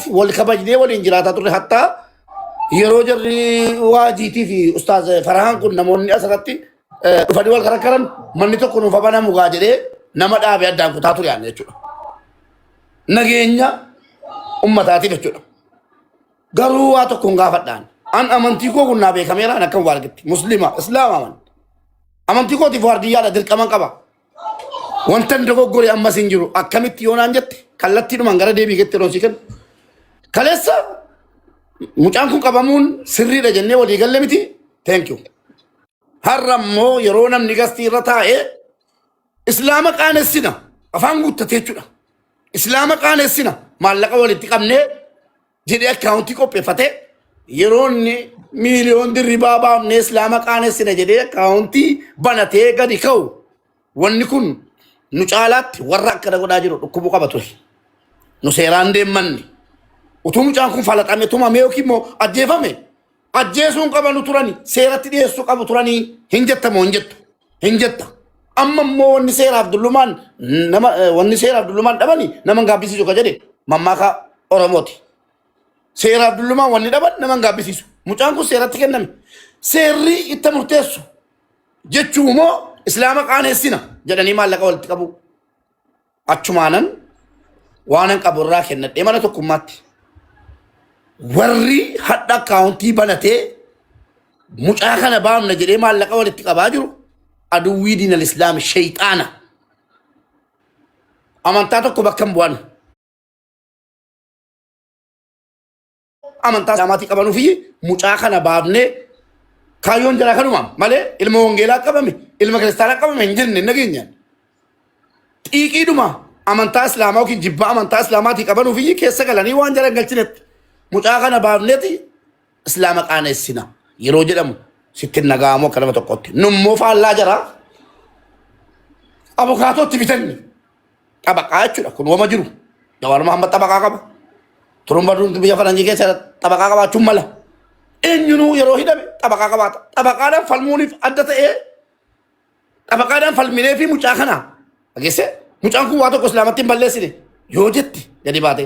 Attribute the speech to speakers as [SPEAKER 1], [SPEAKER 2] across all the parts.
[SPEAKER 1] Kanaaf wal kabajnee waliin jiraataa turre hattaa yeroo jarri waajiitii fi ustaaz Farahaan kun namoonni asirratti dhufanii wal karakkaran manni tokko nuuf banamu gaa jedhee nama dhaabee addaan kutaa ture yaadne jechuudha. Nageenya ummataatiif jechuudha. Garuu waa tokko hin gaafadhaan. An amantii koo kun naa beekameera an akkam waa argatti. Muslima, Islaama aman. Amantii kootiif waardiyyaadha dirqaman qaba. Wanta hin dogoggore ammas hin jiru. Akkamitti yoo naan jette kallattiidhumaan gara deebii keetti yeroo sii kennu. Kaleessa mucaan kun qabamuun sirriidha jennee walii galle miti. Thank you. Har'a immoo yeroo namni gastii irra taa'ee Islaama qaanessina afaan guuttatee jechuudha. Islaama qaanessina maallaqa walitti qabnee jedhee akkaawuntii qopheeffatee yeroo inni miiliyoon dirribaa baafnee islaama qaanessina jedhee akkaawuntii banatee gadi ka'u wanni kun nu caalaatti warra akkana godhaa jiru dhukkubuu qaba ture. Nu seeraan deemmanne. Utuu mucaan kun falaxame tumame yookiin immoo ajjeefame ajjeesuun qabanu turani seeratti dhiyeessuu qabu turanii hin jettamoo hin jettu hin jetta. Amma immoo wanni seeraaf dullumaan nama wanni seeraaf dullumaan dhabani nama hin gaabbisiisu ka jedhe mammaaka Oromooti. Seeraaf dullumaan wanni dhaban nama hin gaabbisiisu. Mucaan kun seeratti kenname. Seerri itti murteessu jechuu immoo islaama qaaneessina jedhanii maallaqa walitti qabu. Achumaanan waanan qabu irraa kennadhee mana tokkummaatti. Warri hadha akkaawuntii banatee mucaa kana baafna jedhee maallaqa walitti qabaa jiru aduwwii diinal islaam sheyxaana. Amantaa tokko bakka hin bu'an. Amantaa islaamaatii qabanuuf mucaa kana baafnee kaayyoon jara kanuma malee ilma wangeelaa qabame ilma kiristaanaa qabame hin jenne hin dhageenyaan. Xiiqiidhuma amantaa islaamaa yookiin jibbaa amantaa islaamaatii qabanuuf keessa galanii waan jara hin galchinetti mucaa kana baafneeti islaama qaaneessina yeroo jedhamu sitti hin dhaga'amu akka nama tokkotti. Nummoo faallaa jara abukaatootti bitanni xabaqaa jechuudha kun wama jiru. Jawaar Mahammad xabaqaa qaba. Turumba duunti biyya faranjii keessa xabaqaa qabaachuun mala. Eenyunuu yeroo hidhame xabaqaa qabaata. Xabaqaadhaan falmuuniif adda ta'ee xabaqaadhaan falminee fi mucaa kana dhageesse mucaan kun waa tokko islaamatti hin balleessine yoo jette gadi baate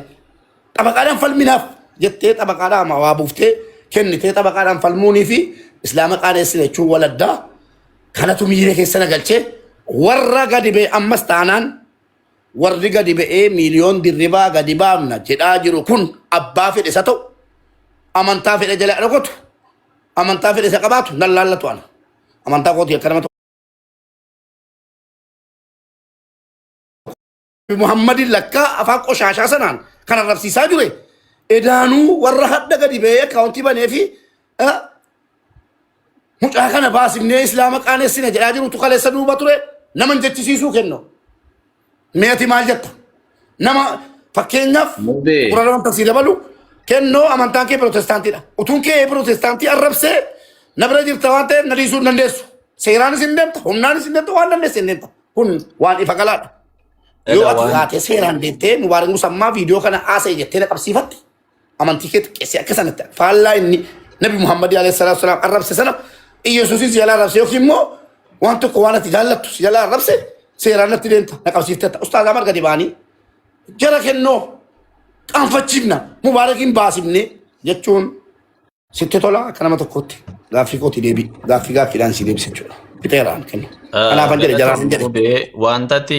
[SPEAKER 1] xabaqaadhaan falminaaf jettee xabaqaadhaan waa buuftee kennitee xabaqaadhaan falmuunii fi islaama qaaneessine jechuun waladdaa kanatu miira keessa na galchee warra gadi ba'e ammas taanaan warri gadi ba'ee miiliyoon dirribaa gadi baafna jedhaa jiru kun abbaa fedhe isa ta'u amantaa fedhe jala dhokatu amantaa fedhe isa qabaatu nan laallatu ana amantaa kootii akka nama Muhammadin lakkaa afaan qoshaashaa sanaan kan arrabsiisaa ture edaanuu warra hadda gadi ba'ee akkaawuntii banee fi mucaa kana baasifnee islaama qaanessina jedhaa jirutu kaleessa duuba ture nama hin jechisiisuu kennu. Mee ati maal jetta? Nama fakkeenyaaf
[SPEAKER 2] Mubee.
[SPEAKER 1] qura wanta sii dabalu kennoo amantaan kee pirootestaantiidha. Utuun kee pirootestaantii arrabsee na bira jirta waan ta'eef na dhiisuu hin dandeessu. Seeraanis hin deemta, humnaanis hin deemta, waan dandeesse hin deemta. Kun waan ifa galaadha. Yoo
[SPEAKER 2] Egaa
[SPEAKER 1] ati
[SPEAKER 2] waan
[SPEAKER 1] kaatee seeraan deemtee Mubaarak Musammaa viidiyoo kana haasa'e jettee na qabsiifatte amantii kee xiqqeessee akka sanatti faallaa inni Nabi Muhammad alayhi salaatu wasalaam arrabse sana Iyyasuusin si jalaa arrabse yookiin immoo waan tokko waan ati jaallattu si jalaa arrabse seeraan natti deemta na qabsiiftetta. Ustaaz Amar gadi ba'anii jara kennoo qaanfachiifna Mubaarakiin baasifne jechuun sitti tola akka nama tokkootti gaaffii kooti deebii gaaffii gaaffiidhaan si deebise jechuudha. Fixeeraan kennu. Kanaafan jedhe jaraan hin jedhe.
[SPEAKER 2] Mubee wanta ati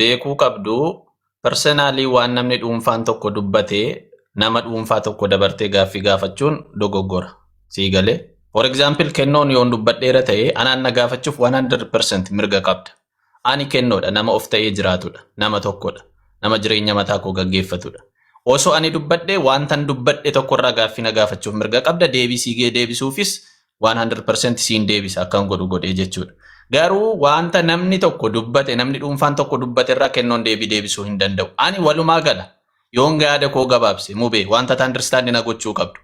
[SPEAKER 2] beekuu qabdu personally waan namni dhuunfaan tokko dubbate nama dhuunfaa tokko dabartee gaaffii gaafachuun dogoggora. Sii galee. For example kennoon yoon dubbadheera ta'e anaan na gaafachuuf 100% mirga qabda. Ani kennoodha nama of ta'ee jiraatudha. Nama tokkodha. Nama jireenya mataa koo gaggeeffatudha. Osoo ani dubbadhe wantan dubbadhe tokkorraa gaaffii na gaafachuuf mirga qabda deebii sii deebisuufis 100% siin deebisa akkan godhu godhee jechuudha. Garuu wanta namni tokko dubbate namni dhuunfaan tokko dubbate irraa kennoon deebii deebisuu hin danda'u. Ani walumaa gala yoon yaada koo gabaabse mubee wanta ta understand na gochuu qabdu.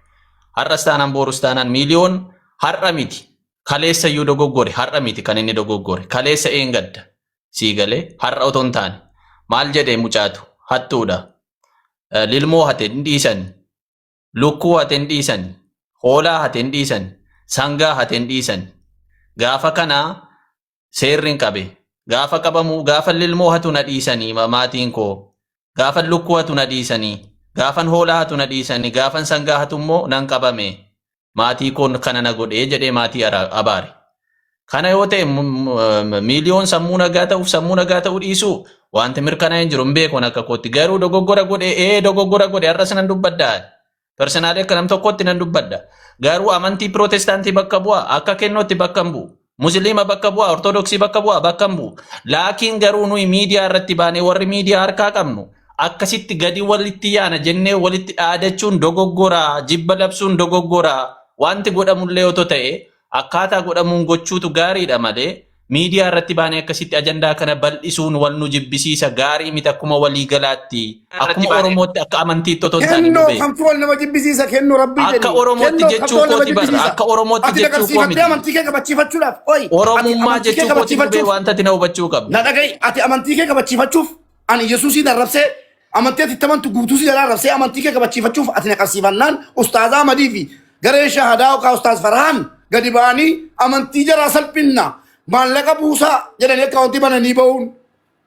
[SPEAKER 2] Har'as taanaan borus taanaan miiliyoon har'a miti. Kaleessa iyyuu dogoggore har'a miti kan inni dogoggore. Kaleessa eengadda sii galee har'a otoo hin taane. Maal jedhee mucaatu hattuudha. Lilmoo hate hin dhiisani. Lukkuu hate hin dhiisani. Hoolaa hate hin dhiisani. Sangaa hate hin dhiisani. Gaafa kana seerri hin qabe. Gaafa qabamu gaafa lilmoo hatu na dhiisanii maatiin koo. Gaafa lukkuu hatu na dhiisanii. Gaafan hoolaa hatu na dhiisani, gaafan sangaa hatu immoo nan qabame. Maatii koon kana na godhee jedhee maatii abaare. Kana yoo ta'e Miiliyoon sammuu nagaa ta'uuf sammuu nagaa ta'uu dhiisuu wanti mirkanaa'e hin jiru hin beeku akka kootti. Garuu dogoggora godhe ee dogoggora godhe har'as nan dubbadda. Personally akka nam tokkotti nan dubbadha. Garuu amantii Pirootestaantii bakka bu'a akka kennootti bakka hin bu'u. Musliima bakka bu'a, Ortodoksii bakka bu'a, bakka hin bu'u. Laakiin garuu nuyi miidiyaa irratti baanee warri miidiyaa harkaa qabnu akkasitti gadi walitti yaana jennee walitti dhaadachuun dogoggora, jibba labsuun dogoggora. Wanti godhamullee otoo ta'e akkaataa godhamuun gochuutu gaariidha malee miidiyaa irratti baanee akkasitti ajandaa kana bal'isuun wal nu jibbisiisa gaarii miti akkuma walii galaatti. Akkuma Oromootti akka amantiitti otoo hin taane
[SPEAKER 1] Kennoo
[SPEAKER 2] mubee.
[SPEAKER 1] kamtu wal nama jibbisiisa kennoo rabbii
[SPEAKER 2] Akka
[SPEAKER 1] jedhi.
[SPEAKER 2] Oromootti
[SPEAKER 1] Kennoo
[SPEAKER 2] jechuu
[SPEAKER 1] kamtu wal nama
[SPEAKER 2] kooti barra.
[SPEAKER 1] jibbisiisa.
[SPEAKER 2] Akka Oromootti
[SPEAKER 1] Ati
[SPEAKER 2] jechuu koo
[SPEAKER 1] dagarsiifattee
[SPEAKER 2] miti.
[SPEAKER 1] amantii kee kabachiifachuudhaaf. Oi, ati
[SPEAKER 2] Oromummaa
[SPEAKER 1] amantii kee
[SPEAKER 2] jechuu kooti mubee
[SPEAKER 1] kabachiifachuuf.
[SPEAKER 2] wanta ati na hubachuu qabdu.
[SPEAKER 1] Na dhaga'i ati amantii kee kabachiifachuuf ani Yesuusiin arrabsee amantii ati itti amantu guutuu si jalaa arrabsee amantii kee kabachiifachuuf ati na qabsiifannaan ustaazaa Ahmadii fi garee shahadaa yookaan ustaaz Farhaan gadi ba'anii amantii jaraa salphinna maallaqa buusaa jedhanii akka wanti bananii ba'uun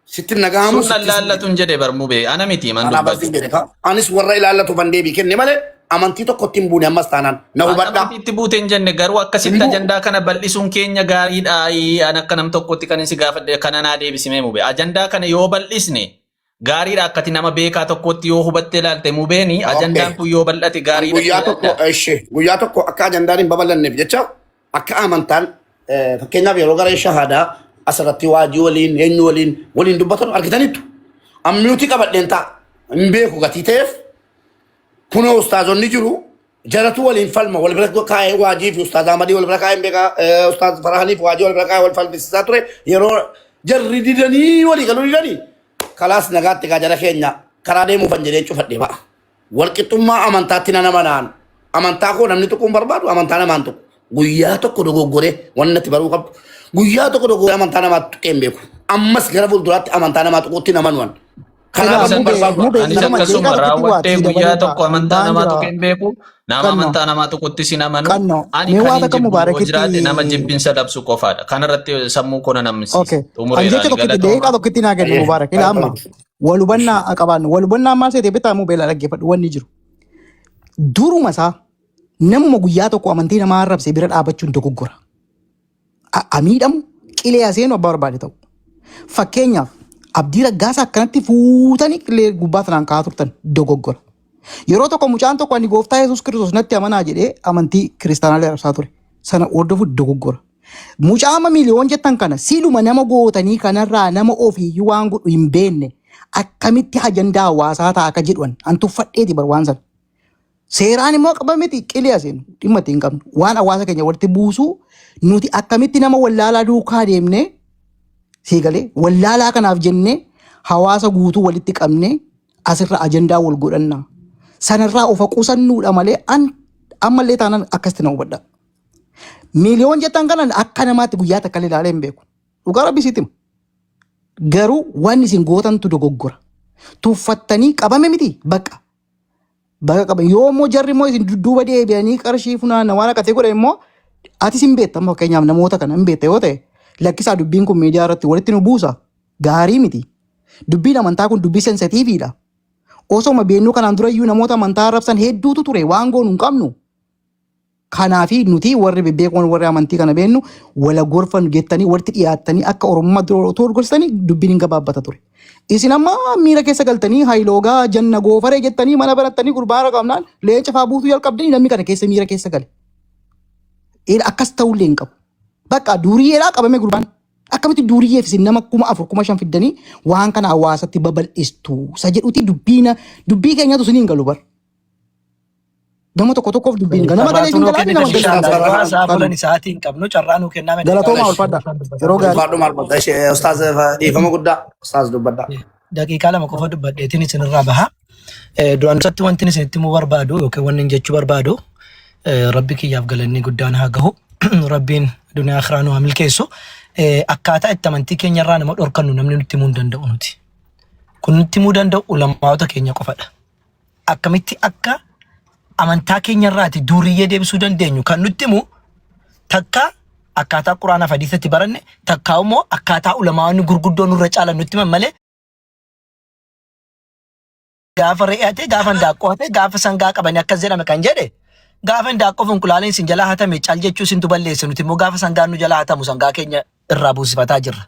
[SPEAKER 1] sitti naga'amu
[SPEAKER 2] Sun
[SPEAKER 1] sitti sin jedhe.
[SPEAKER 2] laallatun jedhe bar mubee ana miti man
[SPEAKER 1] Kanaaf
[SPEAKER 2] dubbatu.
[SPEAKER 1] asiin jedhe ka. Anis warra ilaallatu ban deebii kenne malee amantii tokkotti hin buune ammas taanaan na
[SPEAKER 2] Ati
[SPEAKER 1] hubadhaa.
[SPEAKER 2] amantiitti buute hin jenne garuu
[SPEAKER 1] Hin
[SPEAKER 2] akkasitti
[SPEAKER 1] bu'u.
[SPEAKER 2] ajandaa kana bal'isuun keenya gaariidha. An akka nam tokkotti kan si gaafadhe kana naa deebisimee mube. Ajandaa kana yoo bal'isne gaariidha akkati nama beekaa tokkotti yoo hubatte ilaalte mubeeni ajandaan
[SPEAKER 1] Okay.
[SPEAKER 2] kun yoo bal'ate
[SPEAKER 1] An
[SPEAKER 2] gaariidha
[SPEAKER 1] guyyaa tokko
[SPEAKER 2] jedha.
[SPEAKER 1] ishee guyyaa tokko akka ajandaan hin babal'anneef jecha akka amantaan fakkeenyaaf yeroo garee shahaadaa asirratti waajii waliin eenyu waliin waliin dubbatan argitaniittu. Ammiyuutii qabadheen ta'a. Hin beeku gatii ta'eef kunoo ustaazonni jiru jaratu waliin falma wal bira kaa'ee waajii fi ustaaz Ahmadii wal bira kaa'ee beekaa ustaaz Farahanii fi waajii wal bira kaa'ee wal falmisiisaa ture yeroo jarri didanii walii galuu didanii kalaas nagaatti gaa jara keenya karaa deemuufan jedhee cufadhee ba'a. Walqixxummaa amantaatti nan amanaan. Amantaa koo namni tuquu hin barbaadu amantaa namaan tuqu. Guyyaa tokko dogoggoree wanni natti baruu qabdu. Guyyaa tokko dogoggoree amantaa namaa tuqee hin beeku. Ammas gara fuulduraatti amantaa namaa tuquutti hin amanuan.
[SPEAKER 3] Egaa
[SPEAKER 1] Kanaaf
[SPEAKER 2] Anis
[SPEAKER 1] hin
[SPEAKER 3] mubee
[SPEAKER 1] barbaadu.
[SPEAKER 3] mubee
[SPEAKER 2] Anis
[SPEAKER 3] dhiifama
[SPEAKER 2] akkasuma
[SPEAKER 3] daqiiqaa tokkotti waa
[SPEAKER 2] raawwattee
[SPEAKER 3] sii
[SPEAKER 2] guyyaa
[SPEAKER 3] dabalee
[SPEAKER 2] tokko
[SPEAKER 3] ta'a.
[SPEAKER 2] amantaa
[SPEAKER 3] Ba'aan
[SPEAKER 2] namaa
[SPEAKER 3] jira
[SPEAKER 2] tuqee hin beeku. Nama
[SPEAKER 3] qanno
[SPEAKER 2] amantaa namaa tuqutti sin amanu.
[SPEAKER 3] qanno
[SPEAKER 2] Ani
[SPEAKER 3] mee
[SPEAKER 2] kan
[SPEAKER 3] waa
[SPEAKER 2] hin
[SPEAKER 3] takka
[SPEAKER 2] jibbu yoo jiraate nama
[SPEAKER 3] Mubaarakitti
[SPEAKER 2] jibbinsa labsu qofaadha. Kanarratti sammuu koo nan amansiisa.
[SPEAKER 3] Okay. An
[SPEAKER 2] Xumureera
[SPEAKER 3] jecha
[SPEAKER 2] ani
[SPEAKER 3] tokkitti
[SPEAKER 2] galatooma.
[SPEAKER 3] daqiiqaa tokkitti naa kennu
[SPEAKER 1] Ayyee.
[SPEAKER 3] Mubaarak. Ilaa amma wal hubannaa qabaannu. Wal hubannaa maal seete bitaa mubee ilaa dhaggeeffadhu wanni jiru. Duruma isaa namuma guyyaa tokko amantii namaa arrabse bira dhaabachuun dogoggora. Amiidhamu qilee aseenu abbaa barbaade ta'u. Fakkeenyaaf Abdii Raggaasaa akkanatti fuutanii qilee gubbaa sanaan kaa'aa turtan dogoggora. Yeroo tokko mucaan tokko ani gooftaa Yesuus Kiristoos natti amanaa jedhee amantii kiristaanaa arrabsaa ture. Sana hordofu dogoggora. Mucaa amma miiliyoon jettan kana siluma nama gootanii kanarraa nama ofiiyyuu waan godhu hin beekne akkamitti ajandaa hawaasaa ta'a akka jedhuan an tuffadheeti bar waan sana. Seeraan immoo qabameti qilee aseenu dhimma itti hin qabnu. Waan hawaasa keenya walitti buusuu nuti akkamitti nama wallaalaa duukaa deemnee siigalee wallaalaa kanaaf jennee hawaasa guutuu walitti qabnee asirra ajandaa wal godhanna. Sanarraa of qusannuudha malee an ammallee taanaan akkasitti na hubadha. Miiliyoon jettan kanan akka namaatti guyyaa takka illee ilaalee hin beeku. Dhugaa rabbi sitti hima. Garuu waan isin gootantu dogoggora. Tuffattanii qabame miti bakka. Baga qaban yoo immoo jarri immoo isin dudduuba deebi'anii qarshii funaanna waan akkasii godhan immoo atis hin beekta amma fakkeenyaaf namoota kana hin beekta yoo ta'e lakkisaa dubbiin kun miidiyaa irratti walitti nu buusa gaarii miti. Dubbiin amantaa kun dubbii sensitiiviidha. Osoma beennuu kanaan dura iyyuu namoota amantaa arrabsan hedduutu ture waan goonu hin qabnu. Kanaafi nuti warri bebbeekamoon warri amantii kana beennu wala gorfan gettanii walitti dhiyaattanii akka Oromummaa dura otoo wal gorsitanii dubbiin hin gabaabbata ture. Isin amma miira keessa galtanii hayloogaa janna goofaree jettanii mana banattanii gurbaa irra qabnaan leenca faa buutuu jalqabdanii namni kana keessa miira keessa gale. Akkas ta'ullee hin qabu. Bakka duuriyyeedhaa qabame gurbaan. Akkamitti duuriyyeef isin nama 4000 5000 fiddanii waan kana hawaasatti babal'istu isa jedhuti dubbiina dubbii keenyatu isin hin galu bar. Nama tokko tokkoof dubbiin ganama galee
[SPEAKER 4] Carraatu
[SPEAKER 3] isin
[SPEAKER 4] nuu
[SPEAKER 3] galaa fi
[SPEAKER 4] kennite
[SPEAKER 3] nama galee
[SPEAKER 4] inshallah.
[SPEAKER 3] isin
[SPEAKER 4] Duraa sa'a
[SPEAKER 3] galaa.
[SPEAKER 4] bulan isaatii hin qabnu carraa nuu kennaa mee daqiiqaa
[SPEAKER 3] Galatoomaa
[SPEAKER 4] lama
[SPEAKER 3] ulfaadha.
[SPEAKER 4] qofaan dubbadha.
[SPEAKER 3] Yeroo gaarii.
[SPEAKER 1] Ulfaadhu maal godha? Ishee ustaaz dhiifama guddaa ustaaz dubbadhaa.
[SPEAKER 4] Daqiiqaa 2 qofa dubbadheetiin isinirraa baha. Duraan dursatti wanti isinitti himuu barbaadu yookiin wanni hin jechuu barbaadu rabbi kiyyaaf galanni guddaan haa gahu. Rabbiin duniyaa akhiraa nu haa milkeessu. Akkaataa itti amantii keenyarraa nama dhorkannu namni nutti himuu hin danda'u nuti. Kun nutti himuu danda'u ulamaa'ota keenya qofadha. Akkamitti akka amantaa keenya irraati duuriyyee deebisuu dandeenyu kan nutti himu takka akkaataa quraanaaf hadiisatti baranne takkaa immoo akkaataa ulamaa'onni gurguddoo nurra caalan nutti himan malee. Gaafa re'ee hate, gaafa handaaqqoo hate, gaafa sangaa qabanii akkas jedhame kan jedhe gaafa handaaqqoo fi inqulaaliin isin jalaa hatame cal jechuu isintu balleesse nuti immoo gaafa sangaan nu jalaa hatamu sangaa keenya irraa buusifataa jirra.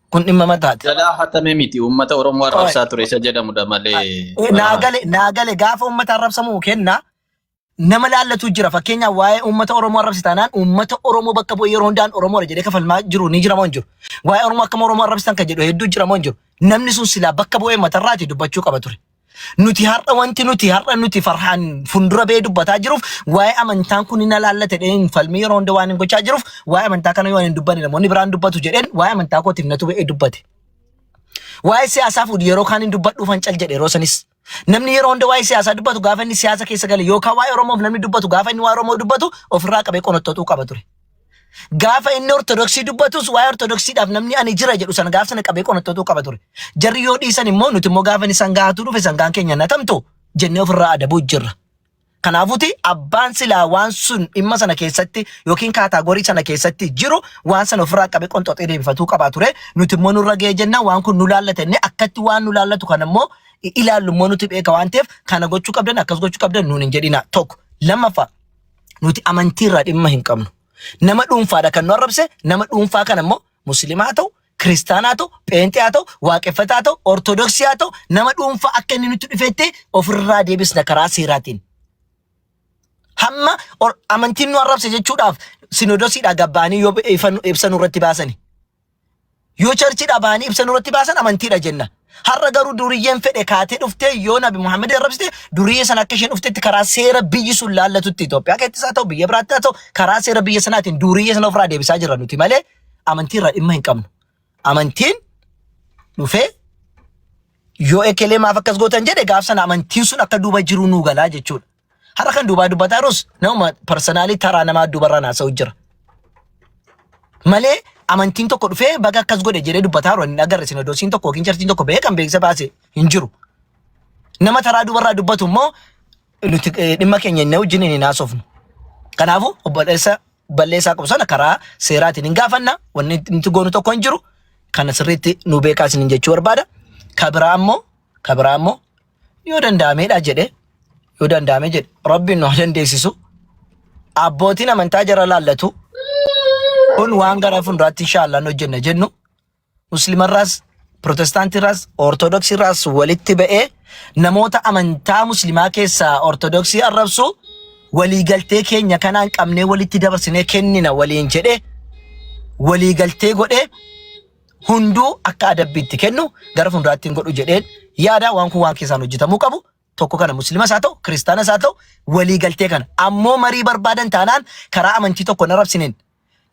[SPEAKER 4] Kun dhimma mataati.
[SPEAKER 2] Jalaa hatame miti uummata Oromoo
[SPEAKER 4] Qoy.
[SPEAKER 2] arrabsaa ture isa jedhamudha malee.
[SPEAKER 4] Naa
[SPEAKER 2] Farhaan.
[SPEAKER 4] gale naa gale gaafa uummata arrabsamu kenna nama laallatu jira. Fakkeenyaaf waa'ee uummata Oromoo arrabsi taanaan uummata Oromoo bakka bu'ee yeroo hundaan Oromoodha jedhee kafalmaa jiru ni jira moo hin jiru? Waa'ee Oromoo akkam Oromoo arrabsitan kan jedhu hedduu jira moo hin jiru? Namni sun silaa bakka bu'ee matarraati dubbachuu qaba ture. Nuti har'a wanti nuti har'a nuti farhaan fundura ba'ee dubbataa jiruuf waa'ee amantaan kun na laallate jedheen falmii yeroo hunda waan hin gochaa jiruuf waa'ee amantaa kana yoo hin dubbanne namoonni biraan dubbatu jedheen waa'ee amantaa kootiif natu ba'ee dubbate. Waa'ee siyaasaa fuudhi yeroo kaan hin dubbadhuufan cal jedhe yeroo sanis. Namni yeroo hunda waa'ee siyaasaa dubbatu gaafa inni siyaasa keessa gale yookaan waa'ee Oromoof namni dubbatu gaafa inni waa'ee Oromoo dubbatu ofirraa qabee qonoxxoxuu qaba ture. Gaafa inni Ortodoksii dubbatus waa'ee Ortodoksiidhaaf namni ani jira jedhu sana gaafa sana qabee qonoxxoxuu qaba ture. Jarri yoo dhiisan immoo nuti immoo gaafa inni sangaa hatuu dhufe sangaan keenya natamtu jennee ofirraa adabuu jirra. Kanaafuuti abbaan silaa waan sun dhimma sana keessatti yookiin category sana keessatti jiru waan sana ofirraa qabee qonxoxee deebifatuu qabaa ture. Nuti immoo nurra ga'ee jenna waan kun nu laallata jennee akkatti waan nu laallatu kana immoo ilaallu immoo nuti beeka waan ta'eef kana gochuu qabdan akkas gochuu qabdan nuun hin jedhina. Tokko. Lammaffaa nuti amantiirraa dhimma hin qabnu. Nama dhuunfaadha kan nu arrabse nama dhuunfaa kana immoo musliimaa haa ta'u, kiristaanaa haa ta'u, pheenxee haa ta'u, waaqeffataa haa ta'u, ortodoksii haa ta'u, nama dhuunfaa akka inni nutti dhufetti ofirraa deebisna karaa seeraatiin. Hamma amantiin nu arrabse jechuudhaaf sinodosiidhaa gabbaanii yoo ibsa nurratti baasani. Yoo churchiidhaa bahanii ibsa nurratti baasan amantiidha jenna. Har'a garuu duriyyeen fedhe kaatee dhuftee yoo Nabi Muhammad arrabsite duriyyee sana akka isheen dhuftetti karaa seera biyyi sun laallatutti Itoophiyaa keessattis haa ta'u biyya biraatti haa ta'u karaa seera biyya sanaatiin duriyyee sana ofirraa deebisaa jirra nuti malee amantii irraa dhimma hin qabnu. Amantiin dhufee yoo ekelee maaf akkas gootan jedhe gaaf sana amantiin sun akka duuba jiru nuu galaa jechuudha. Har'a kan duubaa dubbataa jirus nama personally taraa namaa duubarraan haasa'u jira. Malee amantiin tokko dhufee baga akkas godhe jedhee dubbataa jiru hin agarre sinodosiin tokko yookiin churchiin tokko ba'ee kan beeksisa baase hin jiru. Nama taraa duubarraa dubbatu immoo nuti dhimma keenya inni wajjin hin haasofnu. Kanaafuu obboleessa balleessaa qabu sana karaa seeraatiin hin gaafanna wanni nuti goonu tokko hin jiru. Kana sirriitti nu beekaa isiniin jechuu barbaada. Ka biraa immoo ka biraa immoo yoo danda'ameedha jedhe yoo danda'ame jedhe rabbiin nu haa dandeessisu abbootiin amantaa jara laallatu kun waan gara fuulduraatti inshaallah nu hojjenna jennu muslimarraas protestaantiirraas ortodoksiirraas walitti ba'ee namoota amantaa muslimaa keessaa ortodoksii arrabsu waliigaltee keenya kanaan qabnee walitti dabarsinee kennina waliin jedhee waliigaltee godhee hunduu akka adabbiitti kennu gara fuulduraatti hin godhu jedheen yaada. Waan kun waan keessaan hojjetamuu qabu tokko kana muslimas haa ta'u kiristaanas haa ta'u waliigaltee kana ammoo marii barbaadan taanaan karaa amantii tokko hin arrabsineen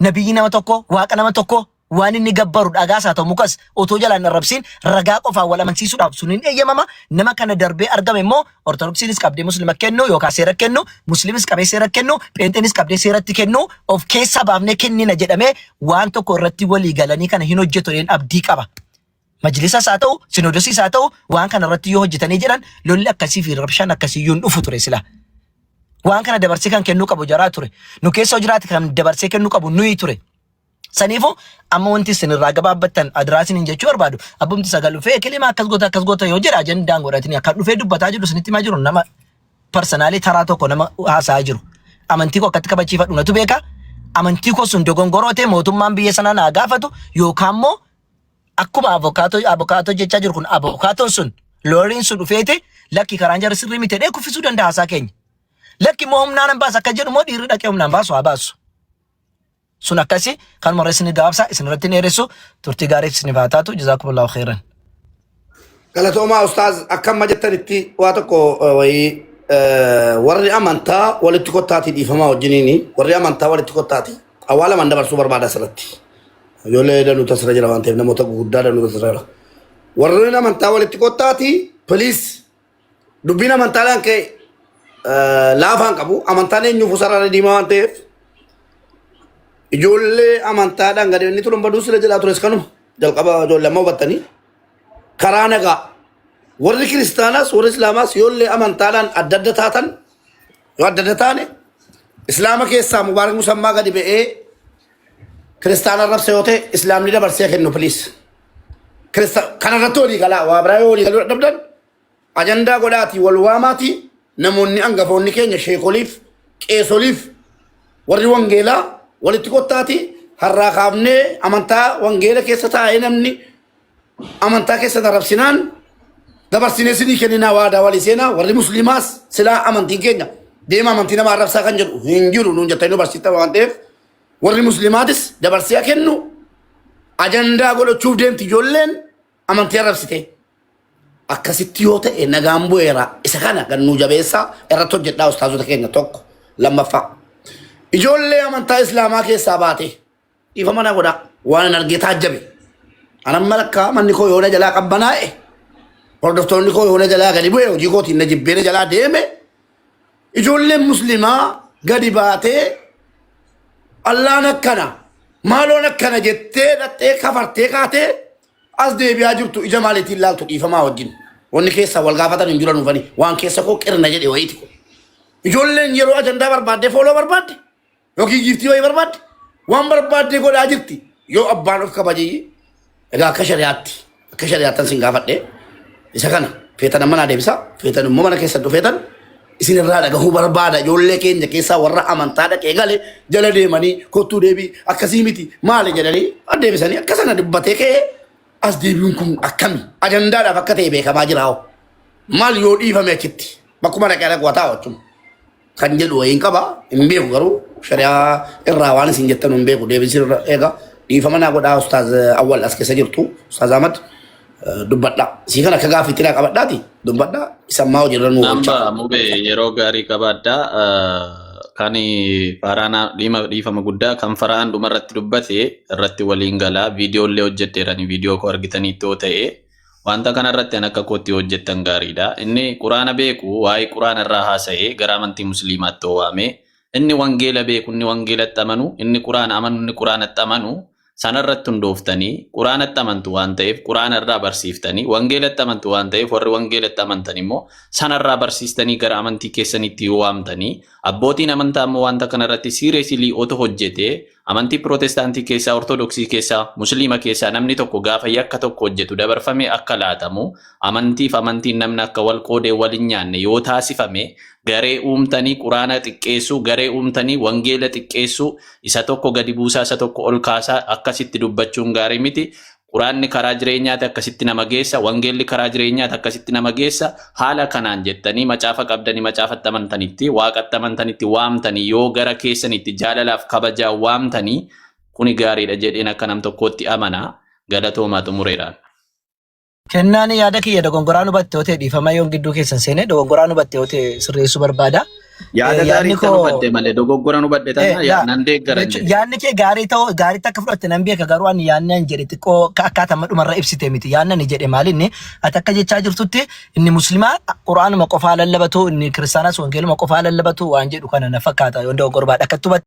[SPEAKER 4] nabiyyi nama tokko waaqa nama tokko waan inni gabbaru dhagaas haa ta'u mukas otoo jalaan hin arrabsiin ragaa qofaan wal amansiisuudhaaf sun hin eeyyamama. Nama kana darbee argame immoo ortodoksiinis qabdee muslima kennu yookaan seera kennu, muslimis qabee seera kennu, pheenxeenis qabdee seeratti kennu of keessaa baafnee kennina jedhamee waan tokko irratti walii galanii kana hin hojjetu jedheen abdii qaba. Majlisas haa ta'u, sinodosiis haa ta'u, waan kana irratti yoo hojjetanii jedhan lolli akkasii fi rabshaan akkasii iyyuu hin dhufu ture sila. Waan kana dabarsee kan kennuu qabu jaraa ture. Nu keessa yoo jiraate kan dabarsee kennuu qabu nuyi ture. Saniifuu amma wanti isin irraa gabaabbattan adiraa isiniin jechuu barbaadu abbumti sagal dhufee kilima akkas goota akkas goota yoo jedha ajandaan godhatanii akka dhufee dubbataa jiru isinitti himaa jiru nama personally taraa tokko nama haasa'aa jiru. Amantii koo akkatti kabachiifadhu natu beeka. Amantii koo sun dogongoroo ta'e mootummaan biyya sanaa naa gaafatu yookaan immoo akkuma avokaatoo avokaatoo jechaa jiru kun avokaatoon sun lawyeriin sun dhufeeti lakki karaan jara sirrii miti jedhee kuffisuu danda'a haasaa keenya. Lakki immoo humnaan hin baasa akka jedhu immoo dhiirri dhaqee humnaan baasu haa baasu. Sun akkasi kanuma irra isin gabaabsa isin irratti hin dheeressu turtii gaarii isiniif haa taatu jazaakumullahu khairan.
[SPEAKER 1] Galatoomaa ustaaz akka amma jettanitti waa tokko wayii warri amantaa walitti kottaatii dhiifamaa wajjiniini warri amantaa walitti kottaatii awwaala man dabarsuu barbaada asirratti. Ijoollee danuutu asirra jira waan ta'eef namoota gurguddaa danuutu asirra jira. Warreen amantaa walitti kottaatii please dubbiin amantaadhaan ka'e laafaan qabu amantaan eenyuuf sarara diimaa waan ta'eef ijoollee amantaadhaan gadi inni turan baduu sila jedhaa tures kanuma jalqaba ijoollee amma hubattanii karaa nagaa warri kiristaanaas warri islaamaas yoollee amantaadhaan adda adda taatan yoo adda adda taane islaama keessaa mubaarak musammaa gadi ba'ee kiristaana arrabsa yoo ta'e islaamni dabarsee kennu please. Kanarratti walii galaa waa biraa yoo walii galuu dadhabdan. Ajandaa godhaatii wal waamaatii namoonni angafoonni keenya sheekoliif qeesoliif warri wangeelaa walitti kottaatii har'aa kaafnee amantaa wangeela keessa taa'ee namni amantaa keessa darabsinaan dabarsinee sinii kenninaa waadaa walii seenaa. Warri musliimaas silaa amantiin keenya deema amantii nama arrabsaa kan jedhu hin jiru nuun jettanii nu barsiiftan waan ta'eef, warri musliimaatis dabarsee haa kennu. Ajandaa godhachuuf deemti ijoolleen amantii arrabsite. Akkasitti yoo ta'e nagaan bu'eera. Isa kana gannuu jabeessaa irratti hojjedhaa, ustaazota keenya. Tokko lammaffaa, ijoollee amantaa islaamaa keessaa baate, dhiifama na godhaa, waan hin argee taajjabe. Anan malakkaa manni koo yoona jalaa qabbanaa'e, hordoftoonni koo yoona jalaa gadi bu'e, hojii kootiin na jibbee na jalaa deeme, ijoolleen muslimaa gadi baatee Allaan akkana, maaloon akkana jettee dhattee kafartee kaatee as deebi'aa jirtu ija maaliitiin laaltu, dhiifamaa wajjin? Wanni keessa wal gaafatan hin jiran dhufanii waan keessa koo qirna jedhe wayiiti kun. Ijoolleen yeroo ajandaa barbaaddee, follow barbaadde yookiin giiftii wayii barbaadde, waan barbaadde godhaa jirti. Yoo abbaan of kabajee, egaa akka shari'aattan sin gaafadhe. Isa kana feetan amma naa deebisa, feetan immoo mana keessan dhufeetan isin irraa dhagahuu barbaada. Ijoollee keenya keessaa warra amantaa dhaqee gale jala deemanii kottuu deebii akkasii miti maali jedhanii deebisanii akka sana dubbatee ka'ee as deebiin kun akkami ajandaadhaaf akka ta'e beekamaa jira hoo. Maal yoo dhiifame achitti bakkuma dhaqee dhaqu haa taa'u achuma kan jedhu wayiin qaba. Hin beeku garuu, shari'aa irraa waan isin jettan hin beeku. Deebisii irra eega dhiifama naa godhaa. Ustaaz Awwal as keessa jirtu, Ustaaz Ahmad, dubbadha. Isii kana akka gaaffiitti naa qabadhaati dubbadha. Isa ammaa hojiirra nu oolcha.
[SPEAKER 2] Namba mube yeroo gaarii qabaadhaa. Kan Faaraana dhiifama guddaa kan Faraan dhumarratti dubbate irratti waliin galaa. Viidiyoolee hojjedheerani, viidiyoo koo argitaniitti yoo ta'e, wanta kanarratti an akka kootti hojjettan gaariidha. Inni quraana beeku waa'ee quraana irraa haasa'ee gara amantii musliimaatti waame. Inni wangeela beeku, inni wangeelatti amanu, inni quraana amanu, inni quraanatti amanu sanarratti hundooftanii, quraanatti amantu waan ta'eef quraana irraa barsiiftanii, wangeelatti amantu waan ta'eef warri wangeelatti amantan immoo sanarraa barsiistanii gara amantii keessanitti yoo waamtanii, abbootiin amantaa immoo wanta kanarratti seriously otoo hojjetee, amantii pirootestaantii keessaa, ortodoksii keessaa, musliima keessaa namni tokko gaafa yakka tokko hojjetu dabarfamee akka laatamu, amantiif amantiin namni akka wal qoodee wal hin nyaanne yoo taasifame, garee uumtanii quraana xiqqeessuu, garee uumtanii wangeela xiqqeessuu, isa tokko gadi buusaa isa tokko ol kaasaa akkasitti dubbachuun gaarii miti. Quraanni karaa jireenyaati, akkasitti nama geessa. Wangeelli karaa jireenyaati, akkasitti nama geessa. Haala kanaan jettanii macaafa qabdanii macaafatti amantanitti, waaqatti amantanitti waamtanii, yoo gara keessanitti jaalalaaf kabajaa waamtanii, kuni gaariidha jedheen akka nam tokkootti amana. Galatoomaa, xumureeraan.
[SPEAKER 4] Kennaan yaada kiyya dogongoraan hubatte yoo ta'e dhiifama, yoon gidduu keessan seenee dogongoraan hubatte yoo ta'e sirreessuu barbaada.
[SPEAKER 2] Yaada
[SPEAKER 4] Yaadni
[SPEAKER 2] gaarii kan
[SPEAKER 4] koo
[SPEAKER 2] hubatte malee dogoggoran hubadhe tana
[SPEAKER 4] yaa
[SPEAKER 2] nan deeggaran
[SPEAKER 4] jechuun
[SPEAKER 2] jedhe.
[SPEAKER 4] Yaadni kee gaarii ta'uu gaariitti akka fudhatte nan beeka, garuu ani yaadni ani jedhe xiqqoo akka akkaataa amma dhumarra ibsite miti. Yaadni ani jedhe maali? Inni ati akka jechaa jirtutti inni muslimaa quraanuma qofaa lallabatu, inni kiristaanaas wangeeluma qofaa lallabatu waan jedhu kana na fakkaata, yoon dogoggora baadhe akkatti hubatte.